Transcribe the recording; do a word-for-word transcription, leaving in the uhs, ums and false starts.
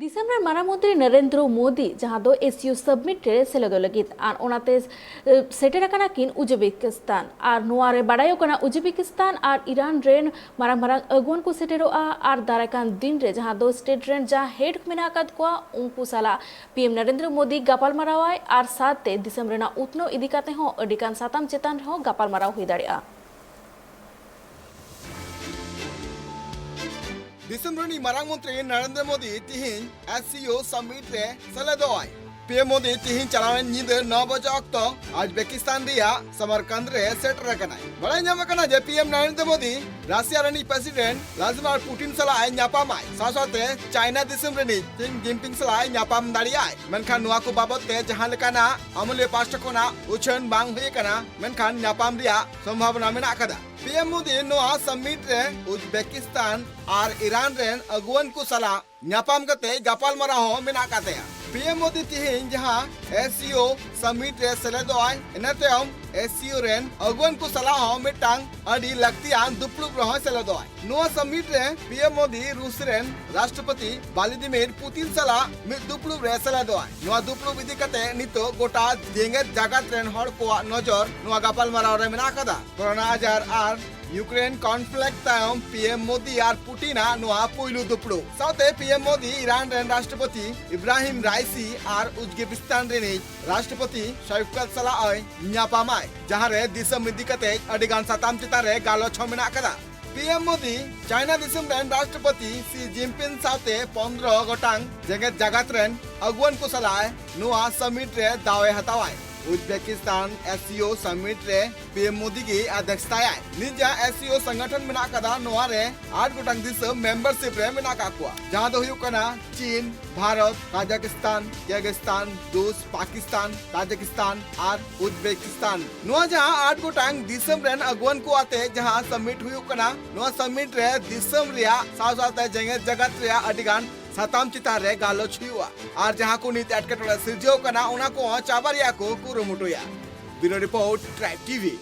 ᱫᱤᱥᱚᱢ ᱨᱮᱱ ᱢᱟᱨᱟᱝ ᱢᱚᱱᱛᱨᱤ ᱱᱚᱨᱮᱱᱫᱨᱚ ᱢᱳᱫᱤ, ᱡᱟᱦᱟᱸ ᱫᱚ ᱮᱥᱤᱭᱳ ᱥᱟᱵᱢᱤᱴ ᱨᱮ ᱥᱮᱞᱮᱫᱚᱜ ᱞᱟᱹᱜᱤᱫ, ᱟᱨ ᱚᱱᱟᱛᱮ, ᱮ, ᱥᱮᱴᱮᱨ ᱟᱠᱟᱱᱟ ᱠᱤᱱ ᱩᱡᱵᱮᱠᱤᱥᱛᱟᱱ᱾ ᱟᱨ ᱱᱚᱣᱟ ᱨᱮ ᱵᱟᱰᱟᱭᱚᱜ ᱠᱟᱱᱟ, ᱩᱡᱵᱮᱠᱤᱥᱛᱟᱱ ᱟᱨ ᱤᱨᱟᱱ ᱨᱮᱱ ᱢᱟᱨᱟᱝ ᱢᱟᱨᱟᱝ ᱟᱹᱜᱩᱣᱟᱹᱱ ᱠᱚ ᱥᱮᱴᱮᱨᱚᱜᱼᱟ᱾ ᱟᱨ ᱫᱟᱨᱟᱭ ᱠᱟᱱ ᱫᱤᱱ ᱨᱮ, ᱡᱟᱦᱟᱸ ᱫᱚ ᱥᱴᱮᱴ ᱨᱮᱱ ᱡᱟᱦᱟᱸ ᱦᱮᱰ ᱠᱚ ᱢᱮᱱᱟᱜ ᱟᱠᱟᱫ ᱠᱚᱣᱟ, ᱩᱱᱠᱩ ᱥᱟᱞᱟᱜ ᱯᱤ ᱮᱢ ᱱᱚᱨᱮᱱᱫᱨᱚ ᱢᱳᱫᱤ ᱜᱟᱯᱟᱞᱢᱟᱨᱟᱣᱟᱭ ᱟᱨ ᱥᱟᱶᱛᱮ ᱫᱤᱥᱚᱢ ᱨᱮᱱᱟᱜ ᱩᱛᱱᱟᱹᱣ ᱤᱫᱤ ᱠᱟᱛᱮ ᱦᱚᱸ ᱟᱹᱰᱤ ᱜᱟᱱ ᱥᱟᱛᱟᱢ ᱪᱮᱛᱟᱱ ᱨᱮᱦᱚᱸ ᱜᱟᱯᱟᱞᱢᱟᱨᱟᱣ ᱦᱩᱭ ᱫᱟᱲᱮᱭᱟᱜᱼᱟ᱾ ᱫᱤᱥᱚᱢ ᱨᱤᱱᱤᱡ ᱢᱟᱨᱟᱝ ᱢᱚᱱᱛᱨᱤ ᱱᱚᱨᱮᱱᱫᱨᱚ ᱢᱳᱫᱤ ᱛᱤᱦᱤᱧ ᱮᱥ ᱥᱤ ᱳ ᱥᱟᱢᱤᱴ ᱨᱮ ᱥᱮᱞᱮᱫᱚᱜᱼᱟᱭ᱾ ᱯᱤ ᱮᱢ ᱢᱳᱫᱤ ᱛᱤᱦᱤᱧ ᱪᱟᱞᱟᱣᱮᱱ ᱧᱤᱫᱟᱹ ᱱᱚ ᱵᱟᱡᱮ ᱚᱠᱛᱚ ᱩᱡᱵᱮᱠᱤᱥᱛᱟᱱ ᱨᱮᱭᱟᱜ ᱥᱟᱢᱟᱨᱠᱟᱱᱫ ᱨᱮ ᱥᱮᱴᱮᱨ ᱟᱠᱟᱱᱟᱭ᱾ ᱵᱟᱲᱟᱭ ᱧᱟᱢ ᱟᱠᱟᱱᱟ ᱡᱮ P M Narendra Modi Russia ᱨᱤᱱᱤᱡ ᱯᱨᱮᱥᱤᱰᱮᱱᱴ ᱵᱷᱞᱟᱫᱤᱢᱤᱨ ᱯᱩᱴᱤᱱ ᱥᱟᱞᱟᱜ ᱮ ᱧᱟᱯᱟᱢᱟᱭ, ᱥᱟᱶ ᱥᱟᱶᱛᱮ ᱪᱟᱭᱱᱟ ᱫᱤᱥᱚᱢ ᱨᱤᱱᱤᱡ ᱥᱤ ᱡᱤᱱᱯᱤᱝ ᱥᱟᱞᱟᱜ ᱮ ᱧᱟᱯᱟᱢ ᱫᱟᱲᱮᱭᱟᱜᱼᱟᱭ᱾ ᱢᱮᱱᱠᱷᱟᱱ ᱱᱚᱣᱟ ᱠᱚ ᱵᱟᱵᱚᱛ ᱛᱮ ᱡᱟᱦᱟᱸ ᱞᱮᱠᱟᱱᱟᱜ ᱟᱢᱩᱞᱤᱭᱟᱹ ᱯᱟᱦᱴᱟ ᱠᱷᱚᱱᱟᱜ ᱩᱪᱷᱟᱹᱱ ᱵᱟᱝ ᱦᱩᱭ ᱟᱠᱟᱱᱟ, ᱢᱮᱱᱠᱷᱟᱱ ᱧᱟᱯᱟᱢ ᱨᱮᱭᱟᱜ ᱥᱚᱢᱵᱷᱟᱵᱚᱱᱟ ᱢᱮᱱᱟᱜ ᱟᱠᱟᱫᱟ᱾ ᱯᱤ ᱮᱢ ᱢᱳᱫᱤ ᱱᱚᱣᱟ ᱥᱟᱢᱤᱴ ᱨᱮ ᱩᱡᱵᱮᱠᱤᱥᱛᱟᱱ ᱟᱨ ᱤᱨᱟᱱ ᱨᱮᱱ ᱟᱹᱜᱩᱣᱟᱹᱱ ᱠᱚ ᱥᱟᱞᱟᱜ ᱧᱟᱯᱟᱢ ᱠᱟᱛᱮ ᱜᱟᱯᱟᱞᱢᱟᱨᱟᱣ ᱦᱚᱸ ᱢᱮᱱᱟᱜ ᱟᱠᱟᱫ ᱛᱟᱭᱟ᱾ ᱯᱤ ᱮᱢ ᱢᱳᱫᱤ ᱛᱤᱦᱤᱧ ᱡᱟᱦᱟᱸ ᱮᱥ ᱥᱤ ᱳ ᱥᱟᱢᱤᱴ ᱨᱮ ᱥᱮᱞᱮᱫᱚᱜ ᱟᱭ, ᱤᱱᱟᱹ ᱛᱟᱭᱚᱢ ᱮᱥ ᱥᱤ ᱳ ᱨᱮᱱ ᱟᱹᱜᱩᱣᱟᱹᱱ ᱠᱚ ᱥᱟᱞᱟᱜ ᱦᱚᱸ ᱢᱤᱫᱴᱟᱝ ᱟᱹᱰᱤ ᱞᱟᱹᱠᱛᱤᱭᱟᱱ ᱫᱩᱯᱲᱩᱵ ᱨᱮᱦᱚᱸᱭ ᱥᱮᱞᱮᱫᱚᱜ ᱟᱭ᱾ ᱱᱚᱣᱟ ᱥᱟᱢᱤᱴ ᱨᱮ ᱯᱤ ᱮᱢ ᱢᱳᱫᱤ ᱨᱩᱥ ᱨᱮᱱ ᱨᱟᱥᱴᱨᱚᱯᱚᱛᱤ ᱵᱷᱞᱟᱫᱤᱢᱤᱨ ᱯᱩᱛᱤᱱ ᱥᱟᱞᱟᱜ ᱢᱤᱫ ᱫᱩᱯᱲᱩᱵ ᱨᱮ ᱥᱮᱞᱮᱫᱚᱜ ᱟᱭ᱾ ᱱᱚᱣᱟ ᱫᱩᱯᱲᱩᱵ ᱤᱫᱤ ᱠᱟᱛᱮ ᱱᱤᱛᱚᱜ ᱜᱚᱴᱟ ᱡᱮᱜᱮᱛ ᱡᱟᱠᱟᱛ ᱨᱮᱱ ᱦᱚᱲ ᱠᱚᱣᱟᱜ ᱱᱚᱡᱚᱨ ᱱᱚᱣᱟ ᱜᱟᱯᱟᱞᱢᱟᱨᱟᱣ ᱨᱮ ᱢᱮᱱᱟᱜ ᱟᱠᱟᱫᱟ᱾ ᱠᱚᱨᱳᱱᱟ ᱟᱡᱟᱨ ᱟᱨ ᱤᱭᱩᱠᱨᱮᱱ ᱠᱚᱱᱯᱷᱞᱤᱠᱴ ᱛᱟᱭᱚᱢ ᱯᱤ ᱮᱢ ᱢᱳᱫᱤ ᱟᱨ ᱯᱩᱴᱤᱱᱟᱜ ᱱᱚᱣᱟ ᱯᱩᱭᱞᱩ ᱫᱩᱯᱲᱩᱵ᱾ ᱥᱟᱶᱛᱮ ᱯᱤ ᱮᱢ ᱢᱳᱫᱤ ᱤᱨᱟᱱ ᱨᱮᱱ ᱨᱟᱥᱴᱨᱚᱯᱚᱛᱤ ᱤᱵᱨᱟᱦᱤᱢ ᱨᱟᱭᱥᱤ ᱟᱨ ᱩᱡᱵᱮᱠᱤᱥᱛᱟᱱ ᱨᱤᱱᱤᱡ ᱨᱟᱥᱴᱨᱚᱯᱚᱛᱤ ᱥᱟᱭᱯᱷᱠᱟᱛ ᱥᱟᱞᱟᱜ ᱮ ᱧᱟᱯᱟᱢᱟᱭ, ᱡᱟᱦᱟᱸᱨᱮ ᱫᱤᱥᱚᱢ ᱤᱫᱤ ᱠᱟᱛᱮ ᱟᱹᱰᱤ ᱜᱟᱱ ᱥᱟᱛᱟᱢ ᱪᱮᱛᱟᱱ ᱨᱮ ᱜᱟᱞᱚᱪ ᱦᱚᱸ ᱢᱮᱱᱟᱜ ᱟᱠᱟᱫᱟ᱾ ᱯᱤ ᱮᱢ ᱢᱳᱫᱤ ᱪᱟᱭᱱᱟ ᱫᱤᱥᱚᱢ ᱨᱮᱱ ᱨᱟᱥᱴᱨᱚᱯᱚᱛᱤ ᱥᱤ ᱡᱤᱱᱯᱤᱝ ᱥᱟᱶᱛᱮ ᱯᱚᱱᱫᱽᱨᱚ ᱜᱚᱴᱟᱝ ᱡᱮᱜᱮᱛ ᱡᱟᱠᱟᱛ ᱨᱮᱱ ᱟᱹᱜᱩᱣᱟᱹᱱ ᱠᱚ ᱥᱟᱞᱟᱜ ᱱᱚᱣᱟ ᱥᱟᱢᱤᱴ ᱨᱮ ᱫᱟᱣ ᱮ ᱦᱟᱛᱟᱣᱟᱭ᱾ ᱩᱡᱵᱮᱠᱤᱥᱛᱟᱱ ᱮᱥ ᱥᱤ ᱳ ᱥᱟᱢᱤᱴ ᱨᱮ ᱯᱤ ᱮᱢ ᱢᱳᱫᱤ ᱜᱮ ᱟᱫᱷᱭᱚᱠᱛᱟᱭᱟᱭ᱾ ᱱᱤᱡᱟ ᱮᱥ ᱥᱤ ᱳ ᱥᱚᱝᱜᱚᱴᱷᱚᱱ ᱢᱮᱱᱟᱜ ᱟᱠᱟᱫᱟ, ᱱᱚᱣᱟ ᱨᱮ ᱟᱴ ᱜᱚᱴᱟᱝ ᱫᱤᱥᱚᱢ ᱢᱮᱢᱵᱟᱨᱥᱤᱯ ᱨᱮ ᱢᱮᱱᱟᱜ ᱟᱠᱟᱫ ᱠᱚᱣᱟ, ᱡᱟᱦᱟᱸ ᱫᱚ ᱦᱩᱭᱩᱜ ᱠᱟᱱᱟ ᱪᱤᱱ, ᱵᱷᱟᱨᱚᱛ, ᱠᱟᱡᱟᱠᱤᱥᱛᱟᱱ, ᱠᱤᱨᱜᱤᱥᱛᱟᱱ, ᱨᱩᱥ, ᱯᱟᱠᱤᱥᱛᱟᱱ, ᱛᱟᱡᱤᱠᱤᱥᱛᱟᱱ ᱟᱨ ᱩᱡᱵᱮᱠᱤᱥᱛᱟᱱ᱾ ᱱᱚᱣᱟ ᱡᱟᱦᱟᱸ ᱟᱴ ᱜᱚᱴᱟᱝ ᱫᱤᱥᱚᱢ ᱨᱮᱱ ᱟᱹᱜᱩᱣᱟᱹᱱ ᱠᱚ ᱟᱛᱮ ᱡᱟᱦᱟᱸ ᱥᱟᱢᱤᱴ ᱦᱩᱭᱩᱜ ᱠᱟᱱᱟ, ᱱᱚᱣᱟ ᱥᱟᱢᱤᱴ ᱨᱮ ᱫᱤᱥᱚᱢ ᱨᱮᱭᱟᱜ ᱥᱟᱶ ᱥᱟᱶᱛᱮ ᱡᱮᱜᱮᱛ ᱡᱟᱠᱟᱛ ᱨᱮᱭᱟᱜ ᱟᱹᱰᱤ ᱜᱟᱱ ᱥᱟᱛᱟᱢ ᱪᱮᱛᱟᱱ ᱨᱮ ᱜᱟᱞᱚᱪ ᱦᱩᱭᱩᱜᱼᱟ᱾ ᱟᱨ ᱡᱟᱦᱟᱸ ᱠᱚ ᱱᱤᱛ ᱮᱴᱠᱮᱴᱚᱬᱮ ᱥᱤᱨᱡᱟᱹᱣ ᱠᱟᱱᱟ, ᱚᱱᱟ ᱠᱚ ᱪᱟᱵᱟ ᱨᱮᱭᱟᱜ ᱠᱚ ᱠᱩᱨᱩᱢᱩᱴᱩᱭᱟ᱾ ᱵᱤᱭᱩᱨᱳ ᱨᱤᱯᱳᱨᱴ, ᱴᱨᱟᱭᱤᱵᱽ ᱴᱤ ᱵᱷᱤ᱾